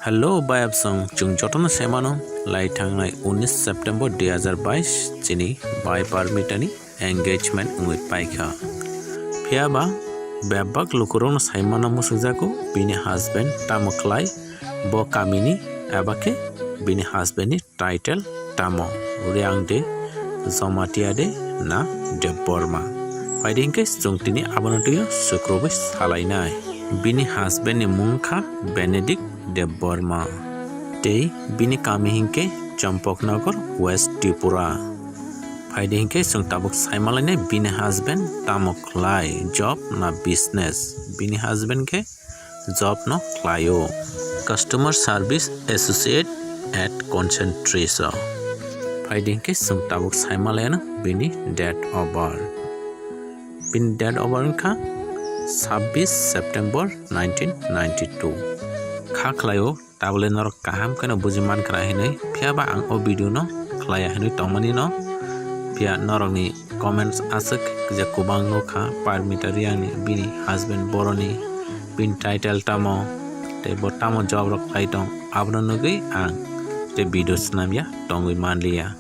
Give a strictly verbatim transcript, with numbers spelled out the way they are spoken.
Hello bayapsong, chwng jotono semano lai thangnai unis September dui hazar bais chini bai Parmitani engagement wngwi paikha. Phiyaba bebak lukurokno saimano muchungjago bini husband tamo khlai, bo kamini eba khe bini husbandni title tamo, Reang de, Jamatia de na Debbarma. Phaidi hinkhe chwng tini abono twiyo sukrubwi salainai. Bini husbandni mung kha Benedict Debbarma. Tei bini kami hinkhe Champaknagar, West Tripura. Phaidi hinkhe chwng tabuk saimalainai bini husband tamo khlai, job na business. Bini husband khe job no khlaio, Customer Service Associate at Concentrix o. Phaidi hinkhe chwng tabuk saimalaiano bini date of birth. Bini date of birth wngkha sabbish September nineteen ninety-two. Kha khlaio, tabole norok kaham kheno buji mankha hinwi, phiyaba ang o video no khlaiya hinwi tongmani no, phiya norokni comments aswk je kubang nukha, Parmita Reangni bini husband boroni, bini title tamo, tei bo tamo job rok khlai tong, abono nugwi ang tei video swnamya tongwi manliya.